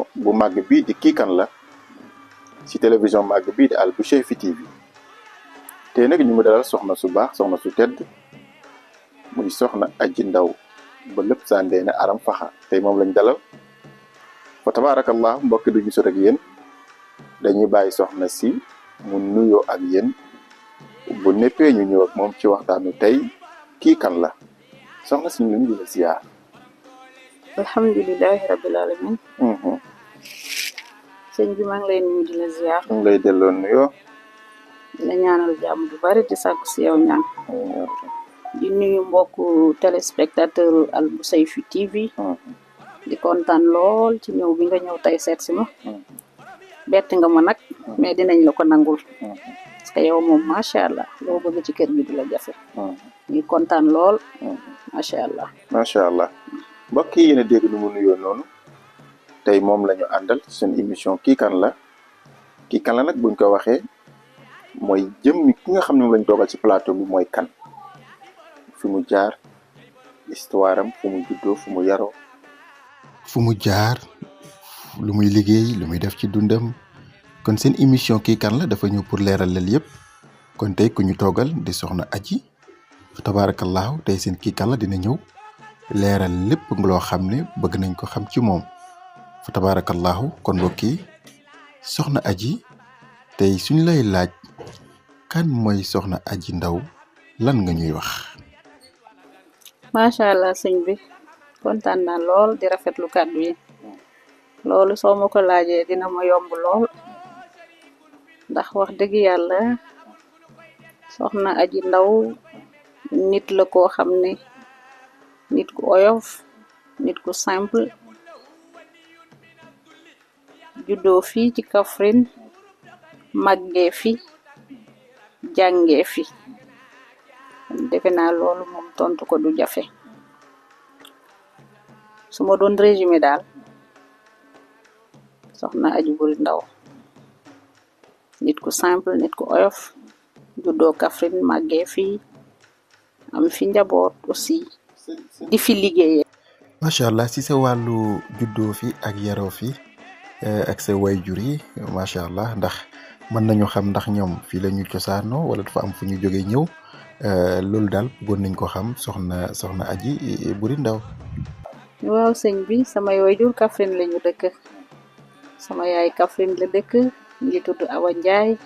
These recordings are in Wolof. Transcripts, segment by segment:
émission bu màgg bii di kii kan la ci télévision màgg bii di Al Bouchayfi TV tey nag ñu ngi dalal soxna su baax soxna su tedd muy soxna Adji Ndaw ba lépp sàndee ne aram faxa tey moom lañ dalal fa tabaarakallah mbokki duñu sot ak yéen dañuy bàyyi soxna si mu nuyoo ak yéen bu neppee ñu ñëw ak moom ci waxtaanu tey kii kan la soxna si ñu ngi la ziar. alhamdulilahi rabbil alamin sëñ bi maa ngi lay nuyu di la ziar. ñu ngi lay delloo nuyoo. di la ñaanal jàmm bu bari di sàkku si yow ñaan. di nuyu mbokku téléspectateur Al Bouchayfi TV. di kontaan lool ci ñëw bi nga ñëw tey seet si ma. bett nga ma nag mais dinañ la ko nangul. parce que yow moom macha allah loo bëgg ci kër gi du la jafe. ñu kontaan lool. macha allah. macha allah mbokk yi yéen a dégg nu mu nuyoo noonu tey moom la ñu àndal seen émission kii kan la kii kan la nag buñ ko waxee mooy jëmmi ki nga xam ne moom lañ toogal ci plateau bi mooy kan fi mu jaar histoire am fu mu juddoo fu mu yaroo fu mu jaar lu muy liggéey lu muy def ci dundam kon seen émission kii kan la dafa ñëw pour leeral leen yëpp kon tey ku ñu toogal di soxna Adji tabaarakallaahu tey seen kii kan la dina ñëw leeral lépp loo xam ne bëgg nañ ko xam ci moom fa tabaarakallaahu kon mbokk yi soxna Adji tey suñ lay laaj kan mooy soxna Adji Ndaw lan nga ñuy wax. macha allah sëñ bi kontaan naa lool di rafetlu kàddu yi loolu soo ma ko laajee dina ma yomb lool ndax wax dëgg yàlla soxna Adji Ndaw nit la koo xam ne nit ku oyof nit ku simple juddoo fii ci Kaffrine màggee fi jàngee fi defe naa loolu moom tontu ko du jafe su ma doon résumé daal soxna Adji Buri Ndaw nit ku simple nit ku oyof juddoo Kaffrine màggee fi am fi njaboot aussi di fi liggéeyee. macha allah si sa wàllu juddoo fi ak yaroo fi ak sa wayjur yi macha allah ndax mën nañu xam ndax ñoom fii la ñu cosaanoo wala dafa am fu ñu jógee ñëw loolu daal bëggoon nañ ko xam soxna Adji Buri Ndaw. waaw sëñ bi samay wayjur Kaffrine la ñu dëkk sama yaay Kaffrine la dëkk ngi tudd Awa Njaay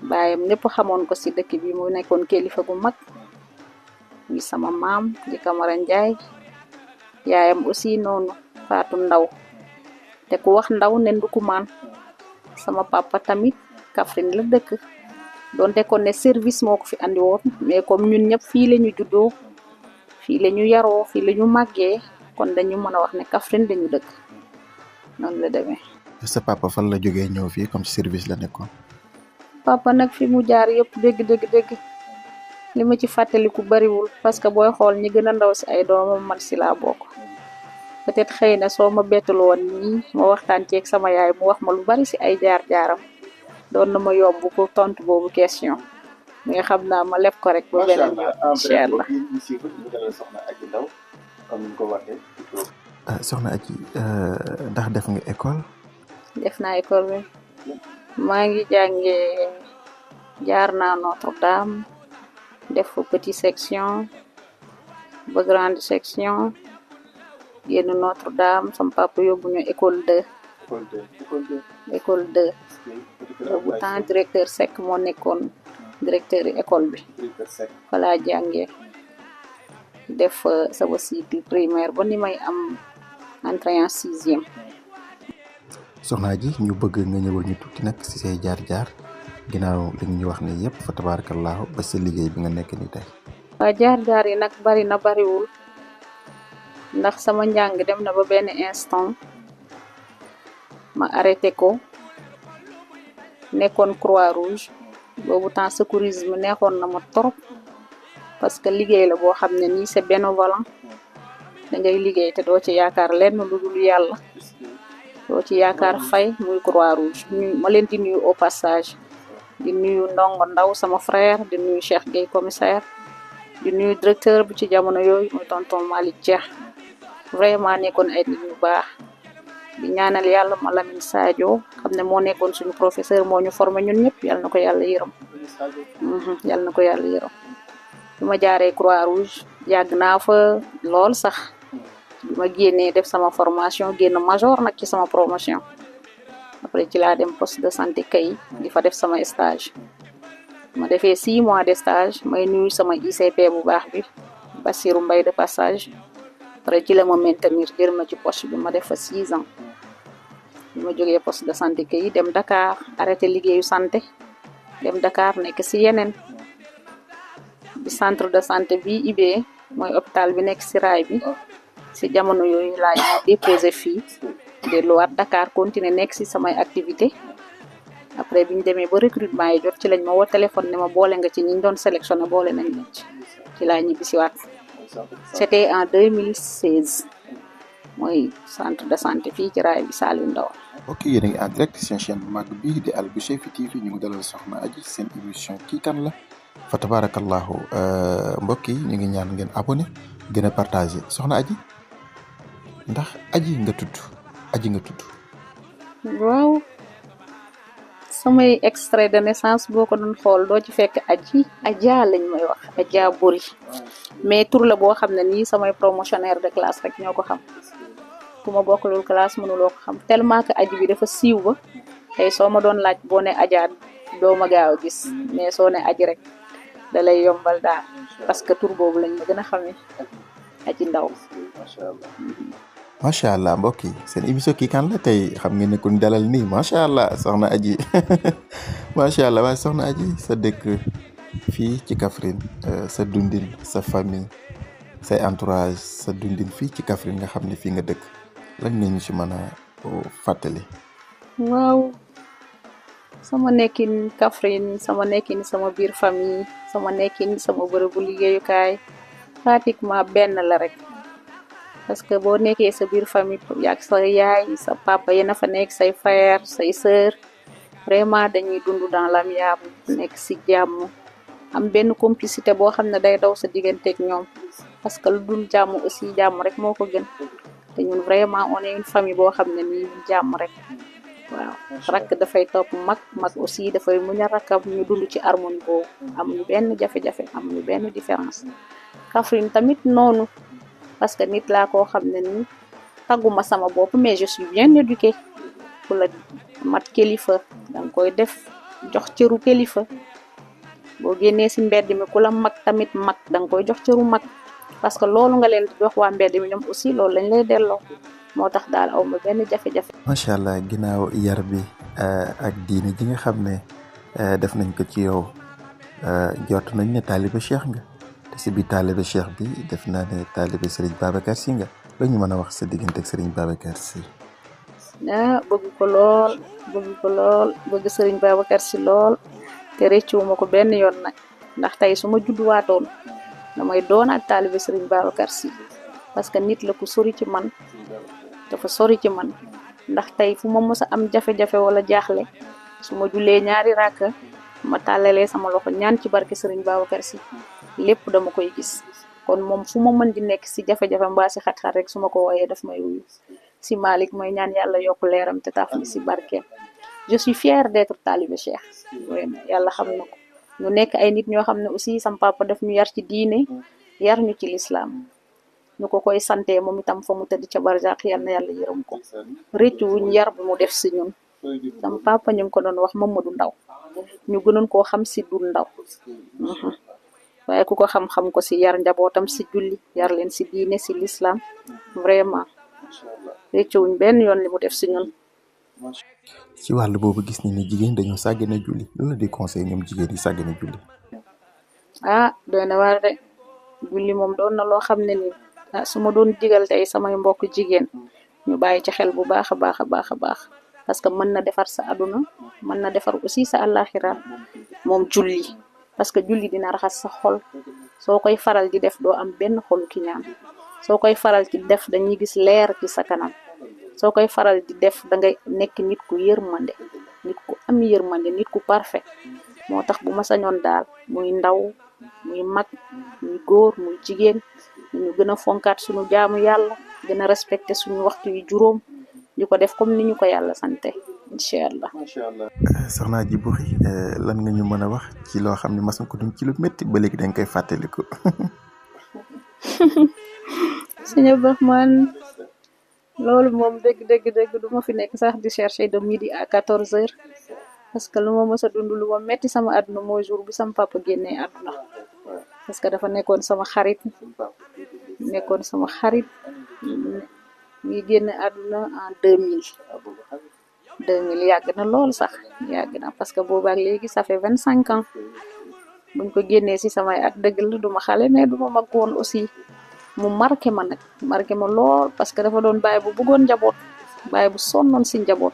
baayam ñëpp xamoon ko si dëkk bi mu nekkoon kilifa gu mag. ngi sama maam di Kamara Njaay yaayam aussi noonu Faatu Ndaw te ku wax ndaw ne ndukumaan sama papa tamit Kaffrine la dëkk donte kon ne service moo ko fi andi woon mais comme ñun ñëpp fii la ñu juddoo fii la ñu yaroo fii la ñu màggee kon dañu mën a wax ne Kaffrine dañu dëkk noonu la demee. sa papa fan la jógee ñëw fii comme service la nekkoon. papa nag fi mu jaar yëpp dëgg li ma ci fàttaliku bariwul parce que booy xool ñi gën a ndaw si ay doomam man si laa bokk peut-être xëy na soo ma bettul woon nii ma waxtaan ceeg sama yaay mu wax ma lu bari si ay jaar-jaaram doon na ma yomb pour tontu boobu question mais xam naa ma leb ko rek ba beneen incha allah. soxna Adji ndax def nga école. def naa école bi maa ngi jàngee jaar naa Notre-Dame. def fa petite section ba grande section génn Notre-Dame sama papa yóbbu ñu école 2. école 2 boobu temps directeur Seck moo nekkoon directeur école bi fa laa jàngee def sama cycle primaire ba ni may am entrée en 6e. soxna Adji ñu bëgg nga ñëwal ñu tuuti nag ci say jaar-jaar. ginnaaw li ñu wax ne yëpp fa tabaarakallaahu ba sa liggéey bi nga nekk ni tey. waa jaar-jaar yi nag bari na bariwul ndax sama njàng dem na ba benn instant ma arrêté ko nekkoon Croix Rouge boobu temps secourisme neexoon na ma trop parce que liggéey la boo xam ne nii c'est bénévole da ngay liggéey te doo ci yaakaar lenn lu dul yàlla doo ci yaakaar fay muy Croix Rouge ma leen di nuyu au passage. di nuyu Ndongo Ndaw sama frère di nuyu Cheikh Gueye commissaire di nuyu directeur bi ci jamono yooyu muy tonton Malick Dia vraiment nekkoon ay nit ñu baax di ñaanal yàlla ma Lamine Sadio xam ne moo nekkoon suñu professeur moo ñu formé ñun ñëpp yal na ko yàlla yërëm. yal na ko yàlla yërëm. bi ma jaaree Croix Rouge yàgg naa fa lool sax bi ma génnee def sama formation génn major nag ci sama promotion après ci laa dem poste de santé kay di fa def sama stage ma defee 6 mois de stage may nuyu sama ICP bu baax bi Bassirou Mbaye de passage après ci la ma maintenir jël ma ci poste bi ma def fa 6 ans bi ma jógee poste de santé kay dem Dakar arrêté liggéeyu santé dem Dakar nekk si yeneen bi centre de santé bi ibee mooy hôpital bi nekk si raay bi si jamono yooyu laa ñu déposé fii delluwaat Dakar continuer nekk si samay activité après bi ñu demee ba recrutement yi jot ci lañ ma woo téléphone ne ma boole nga ci ñi ñu doon sélectionné boole nañ la ci laa ñibbisiwaat c'était en 2016 mooy centre de santé fii ci raay bi Saliou Ndao. ok yéen a ngi en direct seen chaîne bu mag bii di Albichri TV ñu ngi dalal soxna Adji seen émission kii kan la fa tabarakallahu mbokk yi ñu ngi ñaan ngeen abonné gën a partagé soxna Adji ndax Adji nga tudd Adji nga tudd. waaw samay extrait de naissance boo ko doon xool doo ci fekk Adji Adja lañ may wax Adja Bori mais tur la boo xam ne nii samay promotionnaire de classe rek ñoo ko xam ku ma bokkulul classe mënuloo ko xam tellement que Adji bi dafa siiw ba tey soo ma doon laaj boo ne Adja doo ma gaaw a gis mais soo ne Adji rek da lay yombal daal parce que tur boobu lañ ma gën a xamee Adji Ndao. macha allah mbokk yi seen émission kii kan la tey xam ngeen ne ku ñu dalal nii macha allah soxna Adji macha allah waaye soxna Adji sa dëkk fii ci Kaffrine sa dundin sa famille say entourage sa dundin fii ci Kaffrine nga xam ne fii nga dëkk lan nga ñu ci mën a fàttali. waaw sama nekkin Kaffrine sama nekkin sama biir famille sama nekkin sama bërëbu liggéeyukaay pratiquement benn la rek. parce que boo nekkee sa biir famille yaag sa yaay sa papa yéen a fa nekk say frère say sœur vraiment dañuy dund dans l'amiable nekk si jàmm am benn complicité boo xam ne day daw sa digganteeg ñoom parce que lu dul jàmm aussi jàmm rek moo ko gën te ñun vraiment on est une famille boo xam ne nii jàmm rek waaw rakk dafay topp mag aussi dafay muñ a rakkam ñu dund ci harmonie boobu amuñu benn jafe-jafe amuñu benn différence Kaffrine tamit noonu. parce que nit laa koo xam ne ni tagguma sama bopp mais je suis bien éduquée ku la mat kilifa danga koy def jox cëru kilifa boo génnee si mbedd mi ku la mag tamit mag danga koy jox cëru mag parce que loolu nga leen di jox waa mbedd mi ñoom aussi loolu lañ lay delloo moo tax daal aw ma benn jafe-jafe. macha allah ginnaaw yar bi ak diine ji nga xam ne def nañ ko ci yow jot nañ ne taaliba cheikh nga. si biir taalibe cheikh bi def naa ne taalibe Serigne Babacar Sy nga la ñu mën a wax sa diggante ak Serigne Babacar Sy. bëgg ko lool bëgg Serigne Babacar Sy lool te rëccuwuma ko benn yoon nag ndax tey su ma judduwaatoon damay doonaat taalibe Serigne Babacar Sy parce que nit la ku sori ci man dafa sori ci man ndax tey fu ma mës a am jafe-jafe wala jaaxle su ma jullee ñaari rakka ma tàllalee sama loxo ñaan ci barke Serigne Babacar Sy lépp dama koy gis kon moom fu ma mën di nekk si jafe-jafe mbaa si xat-xat rek su ma ko wooyee daf may wuyu si Malick mooy ñaan yàlla yokk leeram te taaf si barkeem je suis fière d'être talibé Cheikh yàlla xam na ko ñu nekk ay nit ñoo xam ne aussi sam papa daf ñu yar ci diine yar ñu ci l'islam ñu ko koy sante moom itam fa mu tëdd ca barzaq yal na yàlla yërëm ko rëccu wuñ yar bu mu def si ñun sam papa ñu ngi ko doon wax Mamadou Ndaw ñu gënoon koo xam si Dul Ndaw waaye ku ko xam-xam ko si yar njabootam si julli yar leen si diine si l'islam vraiment réccuwuñ benn yoon li mu def si ñun. ci wàllu boobu gis ni jigéen dañoo sàggane julli lu la di conseil ñoom jigéen yi sàggane julli. doy na waar de julli moom doon na loo xam ne ni su ma doon digal tey samay mbokk jigéen ñu bàyyi ci xel bu baax a baax a baax a baax parce que mën na defar sa aduna mën na defar aussi sa àllaxira moom julli. parce que julli dina raxas sa xol soo koy faral di def doo am benn xolu ki ñaan soo koy faral di def dañuy gis leer ci sa kanam soo koy faral di def dangay nekk nit ku yërmande nit ku am yërmande nit ku parfait moo tax bu ma sañoon daal muy ndaw muy mag muy góor muy jigéen ñu gën a fonkaat suñu jaamu yàlla gën a respecté suñu waxtu yu juróom di ko def comme ni ñu ko yàlla sante incha allah. macha allah. soxna Adji Boury lan nga ñu mën a wax ci loo xam ne mas nga ko dund ci lu métti ba léegi da nga koy fàttaliku. sëñ Abdourahmane loolu moom dëgg du ma fi nekk sax di chercher de midi à 14h parce que lu ma mës a dund lu ma metti sama àdduna mooy jour bi sama papa génnee àdduna parce que dafa nekkoon sama xarit ngi génn àdduna en 2000 yàgg na lool sax yàgg na parce que boobaak léegi ça fait 25 ans buñ ko génnee ci samay at dëgg la duma xale mais duma mag woon aussi mu marqué ma lool parce que dafa doon baay bu bëggoon njaboot baay bu sonnoon ci njaboot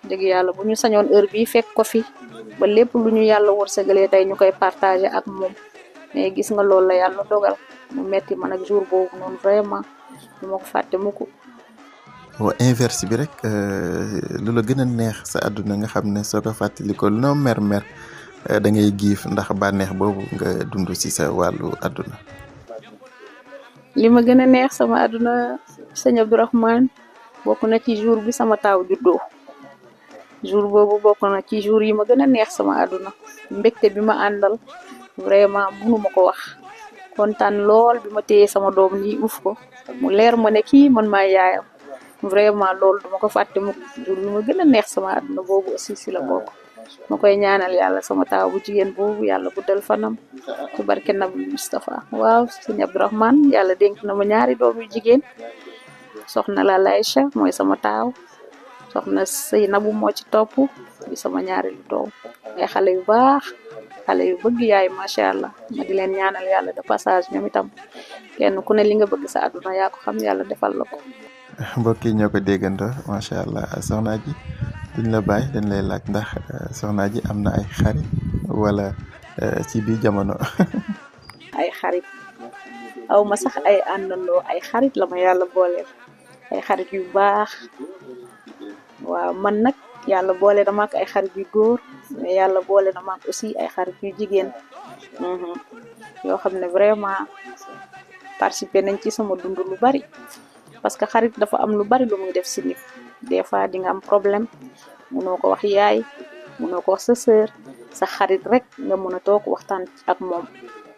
dëgg yàlla bu ñu sañoon heure bii fekk ko fi ba lépp lu ñu yàlla wërsëgalee tey ñu koy partager ak moom mais gis nga loolu la yàlla dogal mu metti man ak jour boobu noonu vraiment du ma ko fàtte mukk. wa inverse bi rek lu la gën a neex sa àdduna nga xam ne soo ko fàttali ko noo mer da ngay giif ndax bànneex boobu nga dund ci sa wàllu àdduna. li ma gën a neex sama àdduna sëñ Abdourahmane bokk na ci jour bi sama taaw juddoo jour boobu bokk na ci jour yi ma gën a neex sama àdduna mbégte bi ma àndal vraiment mënuma ko wax kontaan lool bi ma téye sama doom nii uf ko mu leer ma ne kii man maay yaayam vraiment loolu duma ko fàtte mu jour bi ma gën a neex sama àdduna boobu aussi si la bokk ma koy ñaanal yàlla sama taaw bu jigéen boobu yàlla guddal fanam ci barke Nabi Mustafa. waaw sëñ Abdourahmane yàlla dénk na ma ñaari doom yu jigéen soxna la Laïcha mooy sama taaw soxna Seynabu moo ci topp di sama ñaari doom ay xale yu baax xale yu bëgg yaay macha allah ma di leen ñaanal yàlla de passage ñoom itam kenn ku ne li nga bëgg sa àdduna yaa ko xam yàlla defal la ko. mbokk yi ñoo ko déggandoo macha allah soxna Adji duñ la bàyyi dañ lay laaj ndax soxna Adji am na ay xarit wala ci biir jamono. ay xarit aw ma sax ay àndandoo ay xarit la ma yàlla booleel ay xarit yu baax waaw man nag yàlla boole na ma ak ay xarit yu góor mais yàlla boole na ma ak aussi ay xarit yu jigéen yoo xam ne vraiment participer nañ ci sama dund lu bari parce que xarit dafa am lu bari lu muy def si nit des fois di nga am problème munoo ko wax yaay munoo ko wax sa sœur sa xarit rek nga mën a toog waxtaan ak moom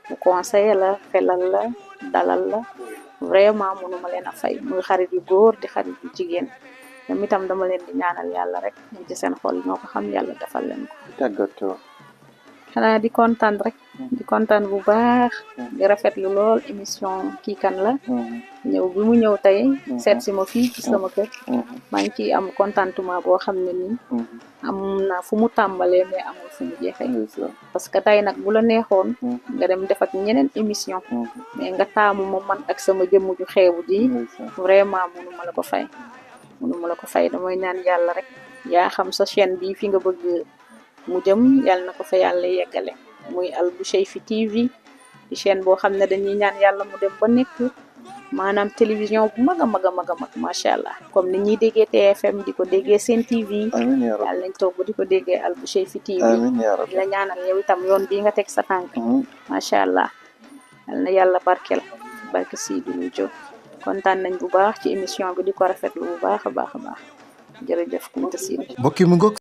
mu conseiller la felal la dalal la vraiment mënuma leen a fay muy xarit yu góor di xarit yu jigéen ñoom itam dama leen di ñaanal yàlla rek ñu ci seen xol ñoo ko xam yàlla defal leen ko. tàggatoo. xanaa di kontaan rek di kontaan bu baax di rafetlu lool émission kii kan la ñëw bi mu ñëw tey seet si ma fii ci sama kër maa ngi ciy am contentement boo xam ne nii am na fu mu tàmbalee mais amul fu mu jeexee parce que tey nag bu la neexoon nga dem def ak ñeneen émission mais nga taamu ma man ak sama jëmm ju xeebu ji vraiment mënuma la ko fay damay ñaan yàlla rek yaa xam sa chaîne bi fi nga bëgg mu jëm yàlla na ko fa yàlla yeggale muy Alboucheyfi TV di chaîne boo xam ne dañuy ñaan yàlla mu dem ba nekk maanaam télévision bu mag a mag macha allah comme ni ñuy déggee TFM di ko déggee Sen TV yàlla nañ toog di ko déggee Alboucheyfi TV di la ñaanal yow itam yoon bii nga teg sa tànk macha allah yàlla na yàlla barkel barke Sidi lu jóg kontaan nañ bu baax ci émission bi di ko rafetlu bu baax a baax jërëjëf Kounta Sine. mbokk yi mu ngoog